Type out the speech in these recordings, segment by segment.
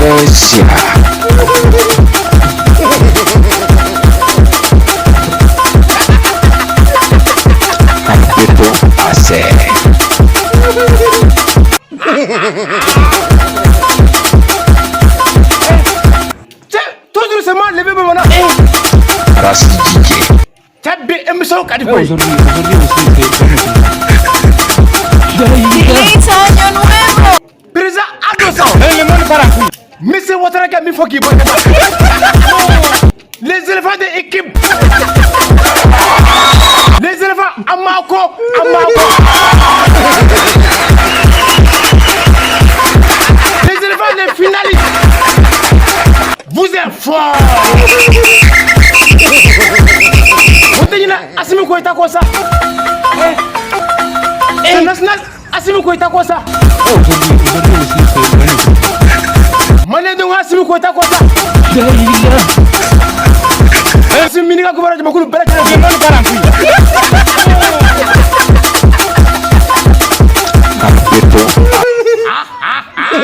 Asia. Itu asik. Tiens, toujours c'est moi levé bamanan. Ras DJ. Cɛ bi émission ka di koyi. Aujourd'hui, aujourd'hui aussi, c'est ¡Feliz Año Nuevo! Président Ado sa. Le monde part en couille. Monsieur Ouattara ka min fɔ k'i bɔ. Les éléphants de équipe. Les éléphants Amako, Amako. Les éléphants les finalistes. Vous êtes forts. O tɛ ɲinɛ Assimi Goïta kɔ sa. C'est national Assimi Goïta kɔ sa. Aujourd'hui, aujourd'hui aussi, c'est Maliyɛndenw ka Assimi Goïta kɔ sa. Assimi mini ka gouvernement jamakulu bɛɛ lajɛlen. Le monde part en couille. Itu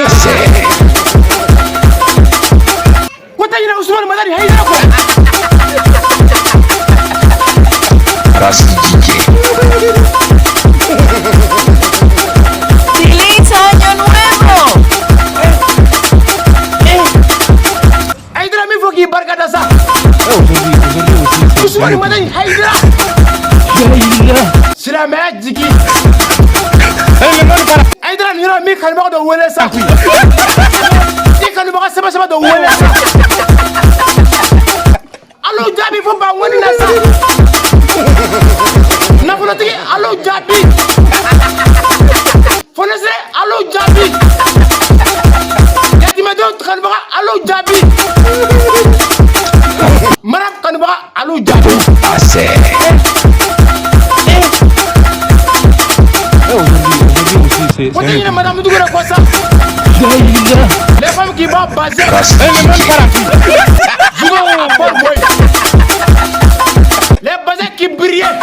asik. Ko tɛ ɲinɛ Ousmane Madani Haïdara kɔ. Ras DJ. ¡Feliz Año Nuevo! Haïdara min fɔ k'i barika da sa. Aujourd'hui, aujourd'hui aussi, c'est Ousmane Madani Haïdara. Silamɛya jigi. Le monde part Haïdara nin yɔrɔ min kanubaga dɔ wele sa. I kanubaga sɛbɛ sɛbɛ dɔ wele sa. Al'o jaabi fo Bangoni na sa. Nafolotigi al'o jaabi. Fonisere al'o jaabi. Yatimɛdenw kanubaga al'o jaabi. Mara kanubaga al'o jaabi. Asik. Aujourd'hui, aujourd'hui aussi, c'est Ko tɛ ɲinɛ Madame Dugure kɔ sa. Les femmes qui vont baser. Ras Le monde DJ. part en couille. Les bazins qui brillaient.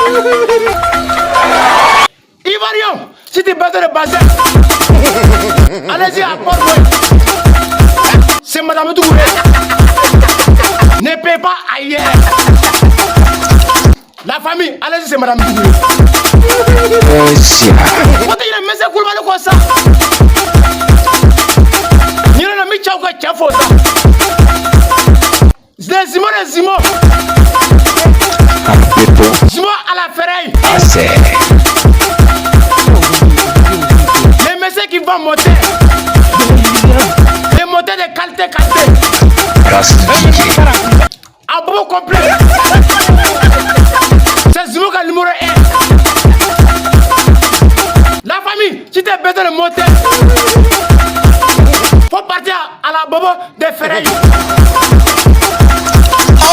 Ivoirien, si tu besoin de bazin, allez-y à Port-Bouët. C'est Madame Dougouré. Ne paie pas ailleurs. La famille, allez-y, c'est Madame Dougouré. Asia. Ko tɛ ɲinɛ Mɛsɛ Kulubali kɔ sa. Ɲinɛ na min cɛw ka cɛ fo sa. Les Zimo, les Zimo. Itu Zimo à la ferraille. asik. Les messieurs qui vont monter. Les montées de qualité, qualité. Ras DJ. En bon complet. C'est Zimo qui est numéro 1. La famille, si tu as besoin de monter, faut partir à la bobo des ferrailles.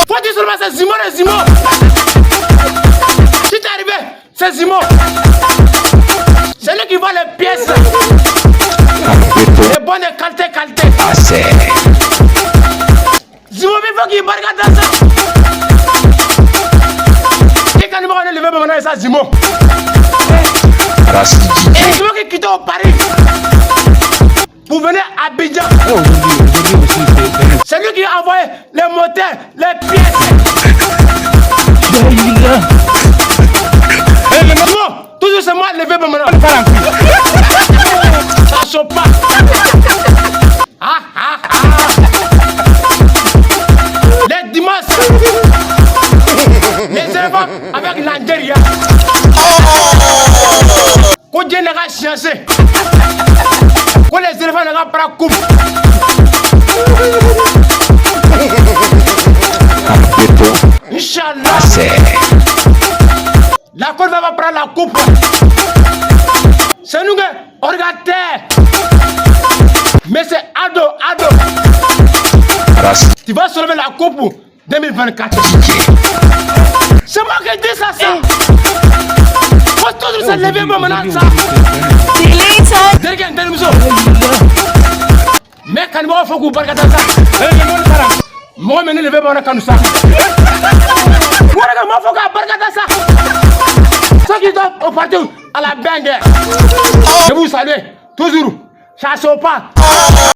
Faut dire seulement c'est Zimo, les Zimo. Si tu es arrivé, c'est Zimo. C'est lui qui vend les pièces. Itu Les bonnes de qualité, qualité. asik. Zimo bɛ fɔ k'i barika da sa. I kanubagaw ne levé bamanan ye sa Zimo. Ras DJ. Zimo qui quitte au Paris pour venir à Abidjan. Aujourd'hui, aujourd'hui aussi, c'est C'est lui qui a envoyé les moteurs, les pièces. Zimo, toujours c'est moi levé bamanan. Part en couille. Ça chauffe pas. Ah ah ah. Les dimanches, les éléphants avec l'Algérie. Ko diɲɛ n'a ka changé. Ko les éléphants n'a ka prendre coupe. Itu Inch'Allah. asik. La Côte d'Ivoire va prendre la coupe. C'est nous qui organisateurs. Mais c'est Ado, Ado. Ras Tu vas soulever la coupe 2024. DJ. C'est moi qui dis ça, ça. Faut toujours se lever maintenant, ça. ¡Feliz Año Terikɛ n terimuso. Mais kanubagaw fo k'u barika da sa. Le monde part en couille. Mɔgɔ min ne levé bamanan kanu sa. Wari ka ma fɔ k'a barika da sa. Ceux qui doivent au parti à la banque. Je vous salue toujours. Chassez pas.